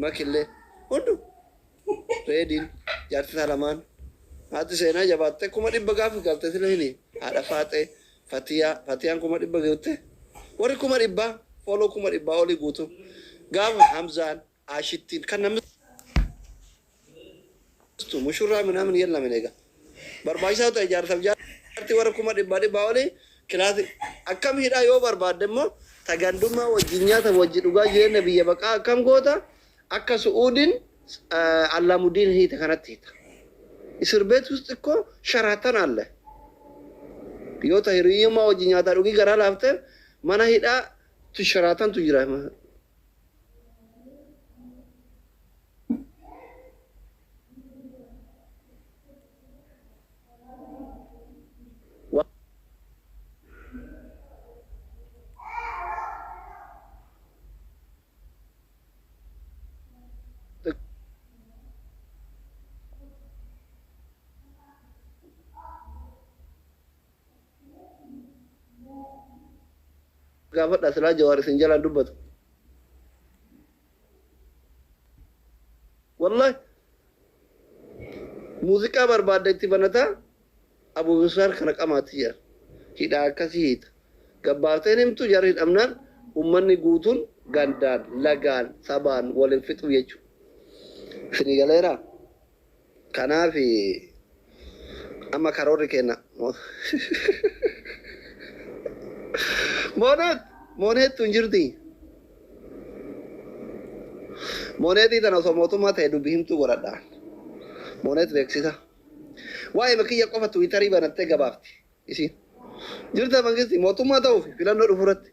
Makillee hundu Reediin jaarti isaa lamaan haati seenaa jabaattee 100,000 gaafa galte sila hini haadha faaxee fatiyaa fatiyaan 100,000 guutte warri 100,000 follow 100,000 olii guutu gaafa Hamzaan Aashittiin kan namni mushurraa minaamin yellamin egaa barbaachisaa ta'e jaarsaaf jaartii warra kuma dhibbaa dhibbaa olii kilaasi akkam hidhaa yoo barbaadde immoo ta gandummaa wajjin nyaata wajji dhugaa jireenya biyya baqaa akkam goota akka su'uudin allaamudiin hiite kanatti hiita isir beet ውስጥ እኮ ሸራተን አለ yoo ta hiriyyummaa wajji nyaataa dhugii garaa laafteef mana hidhaa tu sharaatantu jira. Gaafadha silaa Jawaar isin jalaan dubbatu. Wallahi muuziqaa barbaadda itti banataa Abu Misaar kana qamaatti jedhan. Hidhaa akkasii hiita. Gabbaarteen himtu jarri hidhamnaan ummanni guutuun gandaan, lagaan, sabaan wal hin fixu jechuudha. Isinii galeeraa? Kanaaf amma karoorri keenna Mooneet Mooneettu hin jirti. Mooneetii tana osoo mootummaa ta'e dubbi himtuu godhadha. Mooneet beeksisa. Waa'ee kiyya qofa Tiwiitarii banattee gabaafti isiin. Jirta mangisti mootummaa ta'uuf filannoo dhufu irratti.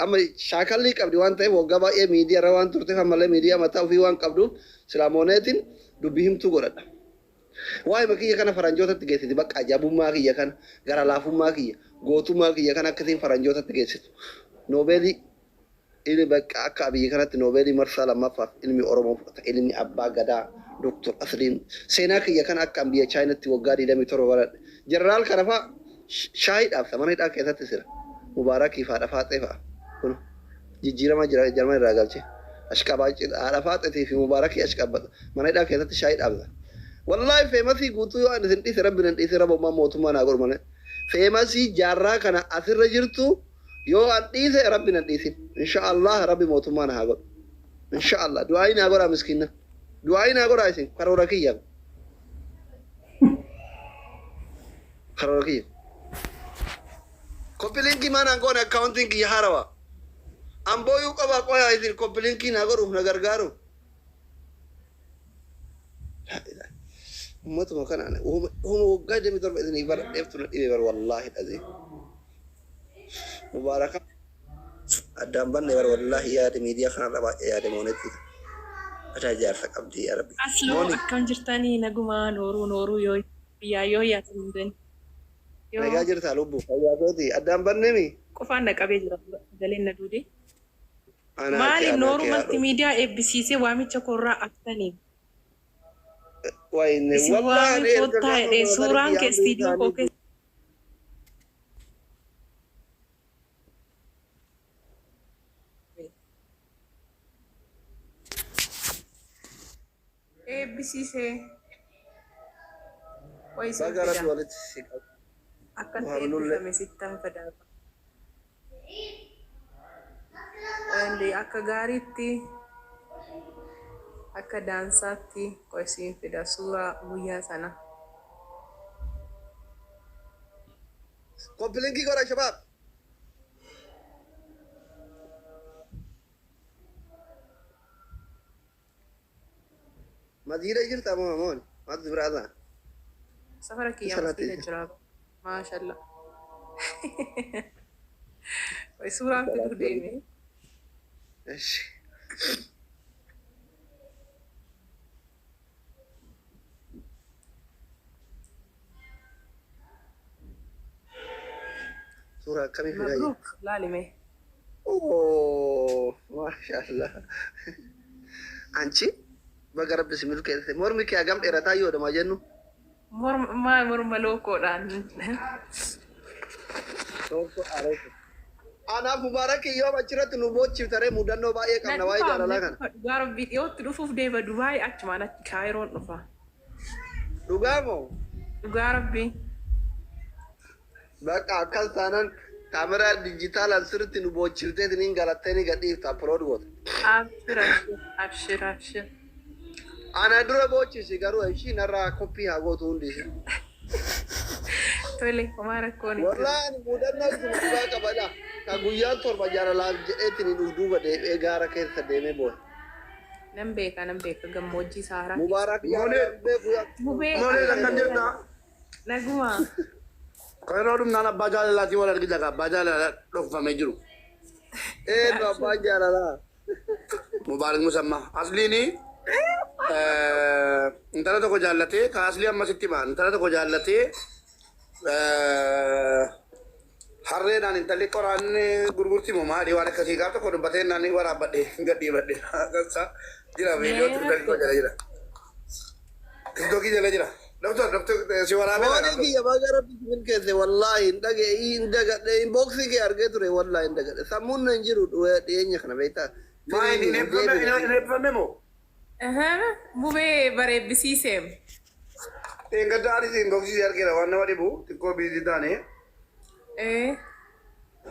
Amma shaakallii qabdi waan ta'eef waggaa baay'ee miidiyaa irra waan turteef ammallee miidiyaa mataa ofii waan qabduuf silaa Mooneetiin dubbi himtuu godhadha. Waa'ee kiyya kana faranjootatti geessiti bakka jabummaa kiyya kana gara laafummaa kiyya gootummaa kiyya kana akkasiin faranjootatti geessitu. Noobeelii ilmi bakka akka Abiyyi kanatti noobeelii marsaa lammaffaaf ilmi Oromoo fudhata ilmi abbaa gadaa Doktor Asliin seenaa kiyya kana akka biyya Chaayinatti waggaa 27 baradhe. Jeneraal kana fa'a shaayii dhaabsa mana hidhaa keessatti sira. Mubaarakii fi haadha faaxee fa'a. Kun jijjiirama jira Jarman irraa galche. Ashqabaa haadha faaxeetii fi Mubaarakii ashqabbata. Mana hidhaa keessatti shaayii dhaabsa. Wallaahi feemasii guutuu yoo ani isin dhiise rabbi nan dhiise rabummaa mootummaa naa godhu malee. Feemasii jaarraa kana asirra jirtu yoo an dhiise rabbi nan dhiisin. Insha Allah rabbi mootummaa na haa godhu. Insha Allah du'aayii naa godhaa miskiinna. Du'aayii naa godhaa isin karoora kiyya. Karoora kiyya. Copy linkii maa naan goone akkaawuntiin kiyya haarawa. An booyuu qaba qoyaa isin copy linkii naa godhuuf na gargaaru. Laa ilaaha. Ummatuma kana ana uuma uuma waggaa 27 isinii baradheeftu na dhibe bar wallaahi dhazee. Mubaaraka addaan banne bar wallaahi yaade miidiyaa kanarra baay'ee yaade moonetti. Adaa jaarsa qabdi yaa rabbi. Asloo Mooni akkam jirtanii nagumaa nooruu nooruu yoo yaa yoo yaa hundeen yoo nagaa jirtaa lubbu fayyaa keeti addaan bannemi. Qofaan na qabee jira sagaleen na duude. Anaa kee Maali anaa nooruu kee haadhoo. maltimiidiyaa eebbisiisee waamicha koorraa aftanii. Wayne Isin wallahi waamee ani erga koottaa gaafa jedhee maazari suuraan kiyya kee amrii istiidiyoo koo isaanii keessa Eebbisiisee. Qoyi sin Baga rabbi fida. walitti si qabe. Akkatti Muhamnullee. eebbifame sittan fida. And akka gaariitti akka daansaatti qoyi siin fida suuraa guyyaa sana. Copy linkii godha shabaab. Masjiida jirta moo moon? Maaltu biraa ta'a? Safara kiyya Salaatti masjiida jira. Maashalla. Qoy suuraan fiduu deeme. Eshi. Suuraa akkamii fidaa jirta? Mabruuk laali mee. Oh, maashaallah. Anchi baga rabbi si milkeesse. Mormi kee hagam dheerataa yoo dama jennu? Morma maa morma lookoodhaan. Lookoo areetu. Anaaf Mubaarak yoo achirratti nu boochiftaree mudannoo baay'ee Na qabna waa'ee dhufa, jaalalaa na kana. dhufa. Dhugaa Rabbii dhiyootti dhufuuf deema Dubaay achumaan achi Kaayiroon dhufa. Dhugaa moo? Dhugaa Rabbii. Bakka akkas taanaan kaameraa dijitaalaan sirriitti nu boochiftee niin galattee ni gadhiifta upload goota. Abshir, abshir, abshir, abshir. Ana dura boochisi garuu ishii narraa koppii haa gootu hundi ishii. Tole, homaa rakkoon hin jiru. Wallaahi ani mudannoo isin dhugaa qabadha. Ka guyyaan 7 jaalalaaf jedheetiin hin duuba deebi'ee gaara keessa deemee boo'e. Nan beeka, nan beeka gammoojjii Saaraa keessa. Mubaarak Moonee jaalala beeku yaa. Mubee moonee akkam akkam jirta? jirta? Naguma. Yeroo dhumnaan abbaa jaalalaatiin wal argita ka abbaa jaalalaa dhokfamee jiru. Eenyu Abshir. abbaan jaalalaa? Mubaarak Musammaa. Asliini intala tokko jaallatee ka aslii ammasitti himaa intala tokko jaallatee harreedhaan intalli qoraan gurgurti moo maali waan akkasii gaaf tokko dubbatee naan waraabbadhe gadhiifadhe akkansa jira viidiyoo Mee tiktookii rakkoo. jala jira. Tiktookii jala jira. Doktor doktor si waraabee Moonee kiyya baga rabbi si milkeesse wallaahi hin dhage hin dagadhe inboxii kee argee ture wallaahi hin dagadhe sammuun na hin jiru dhiyeenya kana beektaa Maa firiin hin hin eebbifame deebine. hin eebbifame moo? Mubee bareebbisiiseem. Dheengadda anis inboxii si argeera waan nama dhibu xiqqoo biizii taane.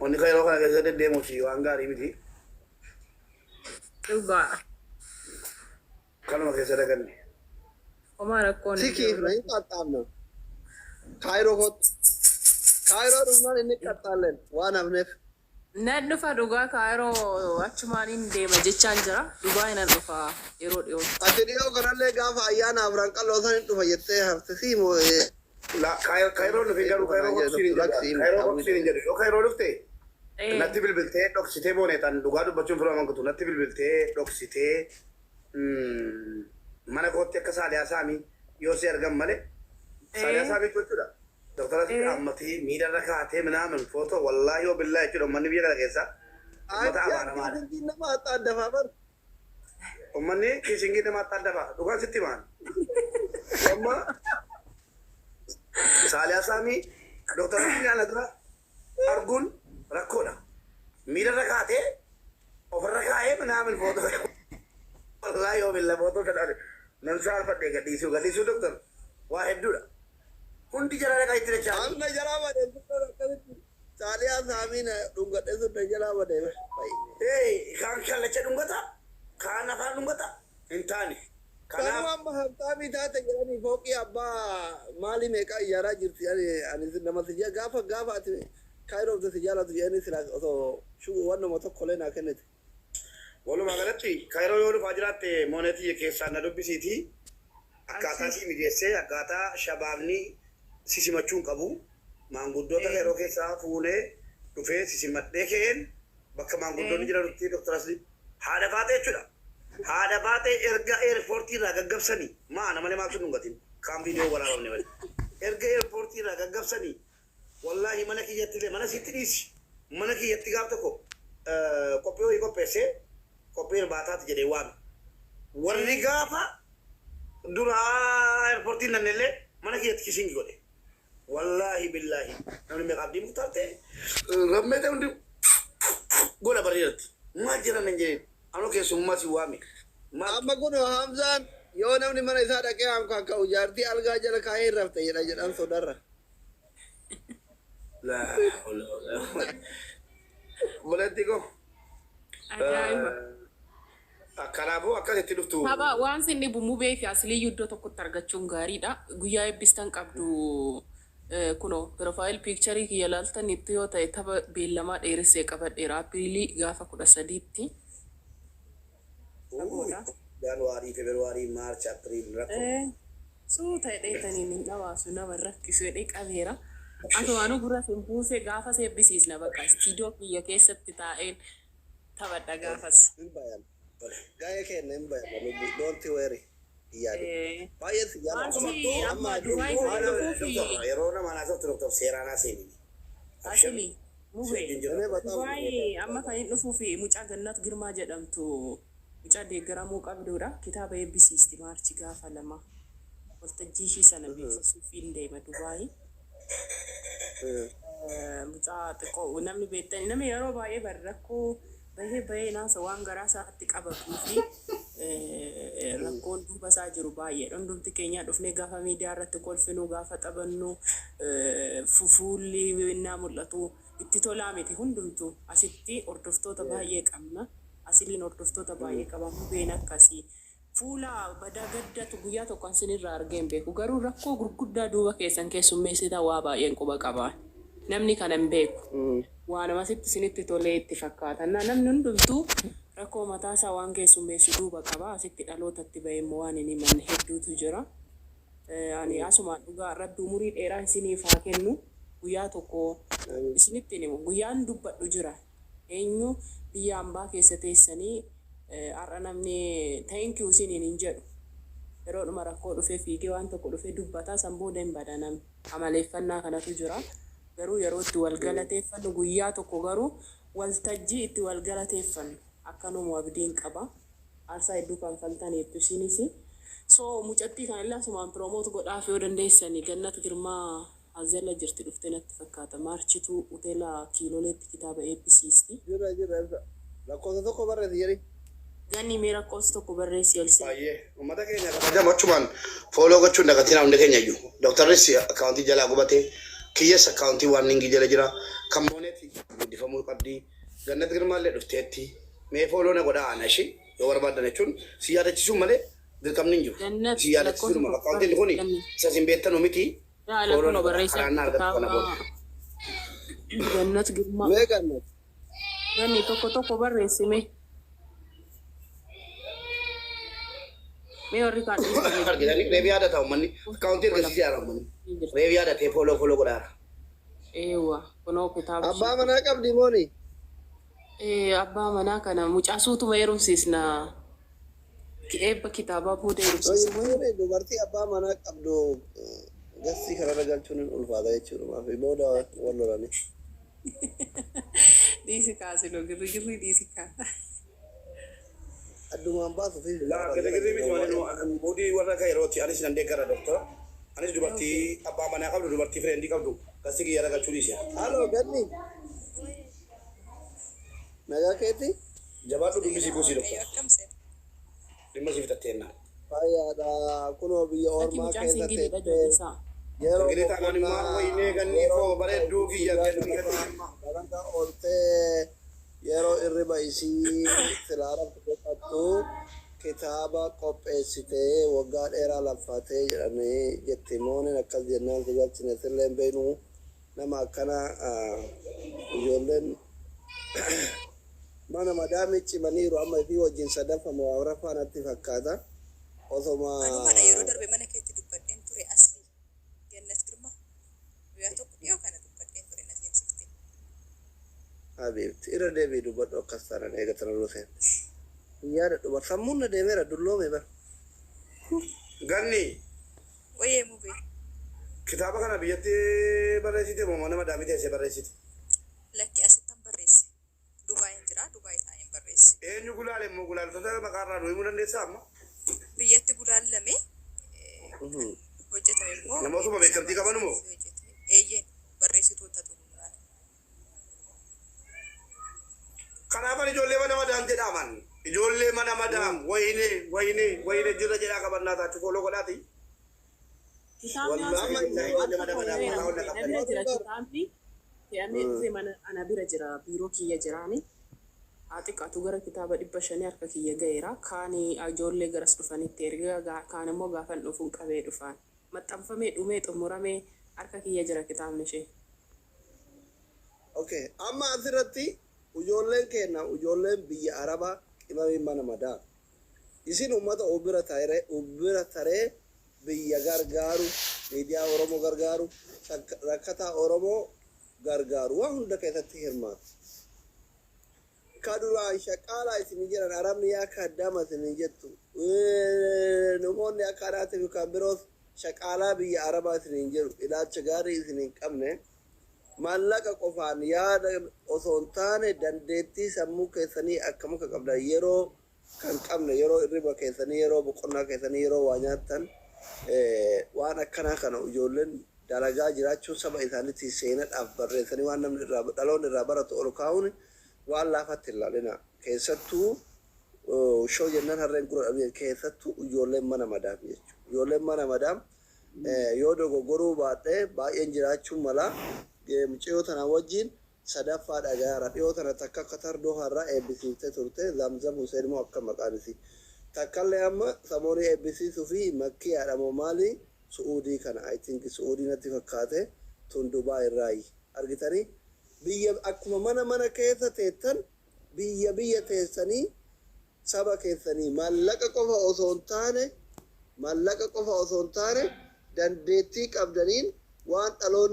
Wanni kan yeroo kana keessa deddeemuuf waan gaarii miti. Dhugaa. Kanuma keessa daganne. Homaa rakkoon Si hin jiru. kiifna hin qaxxaamna. Kaayiroo kootu. Kaayiroo dhufnaan inni qaxxaalleen waan hafneef. Nan dhufa dhugaa Kaayiroo achumaaniin deema jechaan jira. Dubaay nan dhufa yeroo dhiyootti. Ati dhiyoo kanallee gaafa ayyaana afran qalloo san hin dhufa jettee hafte sii moo Kaayiroo dhufin garuu eenyu Kaayiroo kanaan kootu siin hin jedhu jedhu. laksii Kaayiroo kootu siin hin jedhu. Yoo Kaayiroo dhufte natti bilbiltee dhoksitee booneetaan dhugaa dubbachuun firoo amankutu natti bilbiltee dhoksitee mana kootti akka Saaliyaa Saamii yoo si argan malee Saaliyaa Saamii jechuudha. Doktora ammatii miidharra kaatee minaamin footoo wallaahi yoo billaa jechuudha uummanni biyya kana keessaa uummata Achi abaaramaadha. akkasitti nama axxaaddafaa bar. Uummanni kiisingii nama axxaaddafa dhugaan sitti himaan. Amma Saaliyaa Saamii doktora ana dura arguun rakkoodha. Miidharra kaatee ofirra kaa'ee minaamin footoo wallaahi yoo billaa footoo kana nan saalfadhe gadhiisuu gadhiisuu doktor waa hedduudha. Hundi jala dhaqaa itti dachaa. Amma jalaa badee sun akkasitti Saaliyaa Saamiin dhungadhe sun jalaa badee. Ee kaan kallacha dhungata kaan afaan dhungata hin taane. Kanuu Kanaaf amma habtaamii taate jedhanii fooqii abbaa maalii meeqaa ijaaraa jirti ani ani nama si gaafa gaafa ati kaayiroof si jaalatu jedhanii sila osoo wannuma tokkollee naa kennite. Walumaa galatti Kaayiroo yoo dhufaa jiraatte moonetii keessaan na dubbisiitii akkaataa si mijeessee akkaataa shabaabni si simachuu hin qabu. Maanguddoota Kaayiroo keessaa fuunee dhufee si simadhee ka'een bakka maanguddoonni jiranutti Dr. Asli haadha baatee jechuudha. Haadha baatee erga eerpoortii irraa gaggabsanii maa nama malee maaltu dhungatin kaan viidiyoo waraabamne malee. Erga eerpoortii irraa gaggabsanii wallaahi mana kiyyatti illee mana sitti dhiisi. Mana kiyyatti gaaf tokko qophii wayii qopheessee qophii irbaataati jedhee waame. Warri gaafa duraa eerpoortiin nannellee mana kiyyatti kisingi godhe. Wallaahi billaahi namni meeqa abdii muktaar ta'e rammee ta'e hundi godha bareedatti. Maal jedhan hin jedhin anoo keessummaa si waame. Maal Amma kun Hamzaan yoo namni mana isaa dhaqee hankaan ka'u jaartii algaa jala kaa'ee hin rafte jedha jedhan sodarra. Laa hawla wala quwwata. Obboleettii koo. Ajaa'iba. Kanaafuu akkasitti dhuftu. Tapha waan sin dhibu Mubee fi Asliyyuu iddoo tokkotti argachuun gaariidha. Guyyaa eebbistan qabdu kunoo profile picture kiyya laaltaniittu yoo ta'e tapha beellamaa dheeressee qabadheera. Apiriilii gaafa 13tti. Fagoodha. Jaanuwaarii, Feebruwaarii, Maarch, Apiriil rakkoo. Suuta jedheetaniin hin dhabaasu nama hin rakkisu jedhee qabeera. Asumaanuu gurra sin buusee gaafas eebbisiisna bakka istiidiyoo kiyya keessatti taa'een taphadha gaafas. Hin bayan. Gahee keenya hin bayan lubbu. Don't worry. Hin yaadin. Baay'ee si jaalladha. Maarchi Amma amma Dubaay kan dhufuufi Yeroo nama haasoftu doktor seeraan haaseenii. Asili Mubee እኔ በጣም Dubaay amma kan hin dhufuufi mucaa Gannat Girmaa jedhamtu mucaa deeggaramuu qabdudha. Kitaaba eebbisiisti Maarchi gaafa 2. Waltajjii ishii sana beeksisuuf hin deema Dubaay. Mucaa xiqqoo namni beektani, namni yeroo baay'ee bar rakkoo bahee bahee naasa waan garaa isaatti qabatuu fi rakkoon duuba isaa jiru baay'eedha. Hundumti keenya dhufnee gaafa miidiyaa irratti kolfinu, gaafa taphannu, fuulli innaa mul'atu itti tolaa miti hundumtu. Asitti hordoftoota baay'ee qabna. Asiliin hordoftoota baay'ee qaba. Mubeen akkasii. Fuula badaa gaddatu guyyaa tokko isinirraa argee hin beeku. Garuu rakkoo gurguddaa duuba keessan keessummeessitan waa baay'een quba qaba. Namni kana hin beeku. Waanuma asitti isinitti tolee itti fakkaata. Namni hundumtuu rakkoo mataa isaa waan keessummeessu duuba qaba. Asitti dhalootatti bahee immoo waan hin himanne hedduutu jira. Ani asumaan dhugaa Rabbi umurii dheeraa isiniif haa kennu. Guyyaa tokko isinitti hin himu. Guyyaan dubbadhu jira. Eenyu biyya hambaa keessa teessanii har'a namni "Thank you" isiniin hin jedhu. Yeroodhuma rakkoo dhufee fiigee waan tokko dhufee dubbataa, san booda hin bada namni. Amaleeffannaa kanatu jira. Garuu yeroo itti wal galateeffannu guyyaa tokko garuu waltajjii itti wal galateeffannu akkanuma abdiin qaba. Aarsaa hedduu kanfaltaniirtu isinis. So mucattii kana illee asumaan promote godhaaf yoo dandeessani. Gannat Girmaa as jala jirti, dhuftee natti fakkaata. Maarchituu hoteela Kiiloleetti kitaaba eebbisiisti. Jira, jira, ibsa. Lakkoofsa tokko barreessi jedhi. Ganni, mee lakkoofsa tokko barreessi ol seeni. Baay'ee. Uummata keenya kabajamu, achumaan follow gochuun dagatiin hundi keenya iyyuu. Dooktarris akkaawuntii jalaa gubate. Kiyyas akkaawuntii waan ningii jala jira. Kan mooneeti guddifamuu qabdi. Gannat Girmaallee dhufteetti. Mee follow na godhaa ana ishii yoo barbaaddan jechuun si yaadachiisuu malee dirqamni hin jiru. Gannat Si lakkoofsa yaadachiisuudhuma tokko akkaawuntiin barreessi kuni ganni. isa isin beektanu miti. Yaa Follow na lakkoofsa godhaa barreessaa karaan na argattu kana kitaaba booda. Gannat Girmaa. Mee Gannat? Ganni, tokko tokko barreessi mee. Mee warri kaan dhiisanii. Argitanii, reefi yaadata uummanni akkaawuntii ergasiisee haara uummanni. Reefi yaadatee follow follow godhaara. Eewwa, kunoo kitaaba Abbaa ishee. manaa qabdi mooni? Abbaa manaa kana mucaa suutuma heerumsiisna. Eebba kitaabaa booda heerumsiisna. Mooni dubartii abbaa manaa qabdu gassii kanarra galchuun hin ulfaata jechuudha. Maafi booda wal lolanii. Dhiisi kaasiloo, girrigirrii dhiisi kaa. Addumaan baasu fi Laa, girrigirrii miti malee muudii warra Kairooti. Anis nan deeggara, doktora. Anis dubartii abbaa manaa qabdu, dubartii friendii qabdu gassi kiyya galchuu dhiise. Halo Ganni. Nagaa keeti? Jabaadhu, dubbisii buusii, doktora. Akkam seeta? Dhimma siif tatteenna. Fayyaadha. Kunoo biyya Lakki, ormaa mucaan keessa singiliidha teessee ijoolleessaa. yeroo Singilii taanaan immoo boqonnaa wayinee gannii yeroo koo bareedduu kiyya gannii dalagaa ooltee yeroo irriba isii silaa raftu boqottu kitaaba qopheessitee waggaa dheeraa laffatee jedhanii jetti. Mooniin akkas jennaan si galchine sillee hin beeknu nama akkana. Ijoolleen mana madaamii cimaniiru, amma isii wajjin sadaffamu afraffaa natti fakkaata osoma. Anumadha, yeroo darbe mana keetti dubbadheen ture, asli Gannat Girma, guyyaa tokko dhiyoo kana dubbadheen ture, na seensifte. Habiibti, irra deebii dubbadhu. Akkas taanaan eegatana dura seente hin yaadadhu bar, sammuun na deemeera, dulloome bar. Ganni. Wayyee mubee. Kitaaba kana biyyatti barreessite moo mana madaamii teessee barreessite? Lakki, asittan barreesse. Dubaayin jira, Dubaay taa'een barreesse. Eenyu gulaale immoo? Gulaaltota maqaarraa nu himuu dandeessaa amma? Biyyatti gulaalame, kan hojjetame immoo Namootuma beekamtii qaban moo? Hojjetame, eeyyeen, barreessitootatu gulaale. Kanaafan ijoollee mana madaam jedhaman. Ijoollee mana madaam, wayinee, wayinee, wayinee, jirra jedhaa qabannaa taachuu follow godhaati. Kitaabni Wallaahi asii billahi, ijoollee mana madaam mataa ol na qabdan. bira jira kitaabni fe'amee dhufee mana ana bira jira, biiroo kiyya jiraani. Haa xiqqaatu gara kitaaba 500 harka kiyya ga'eera. Kaani ijoollee garas dhufanitti erga, kaan immoo gaafan dhufuun qabee dhufaan. Maxxanfamee dhumee xumuramee harka kiyya jira kitaabni ishee. Okay, amma asirratti ijoolleen keenya, ijoolleen biyya Arabaa qimamiin mana madaa. Isin ummata ubira taree biyya gargaaru, miidiyaa Oromoo gargaaru, rakkataa Oromoo gargaaru, waan hunda keessatti hirmaatu. Ka duraan shaqaalaa isin jedhan, Arabni yaa kaddama isin jettu. Namoonni akka anaatii fi kan biroos shaqaalaa biyya Arabaa isin jedhu, ilaalcha gaarii isin hin qabne. Maallaqa qofaan yaada osoo hin taane dandeettii sammuu keessanii akkam akka qabdan, yeroo kan qabne, yeroo irriba keessanii, yeroo boqonnaa keessanii, yeroo waa nyaattan, waan akkanaa kana ijoolleen dalagaa jiraachuun saba isaaniitti seenadhaaf barreessanii waan namni irraa dhaloonni irraa baratu ol kaa'uun waan laafatti hin ilaalina. Keessattuu shoo jennaan harreen gurra dhabee keessattuu ijoolleen mana madaam jechuudha. Ijoolleen mana madaam yoo dogoggoruu baadhee baay'een jiraachuu mala. Mucayyoo tana wajjin sadaffaa dhagaara. Dhiyoo tana takka akka tardoo har'aa eebbisiiftee turte, Zamzam Hussein moo akka maqaan isii. Takkallee amma samoonii eebbisiisuu fi makkiyaadha moo maali, Su'uudii kana, I think Su'uudii natti fakkaate, tun Dubaa irraayi. Argitanii, biyya akkuma mana mana keessa teettan biyya biyya teessanii saba keessanii maallaqa qofa osoo hin taane, maallaqa qofa osoo hin taane, dandeettii qabdaniin waan dhaloonni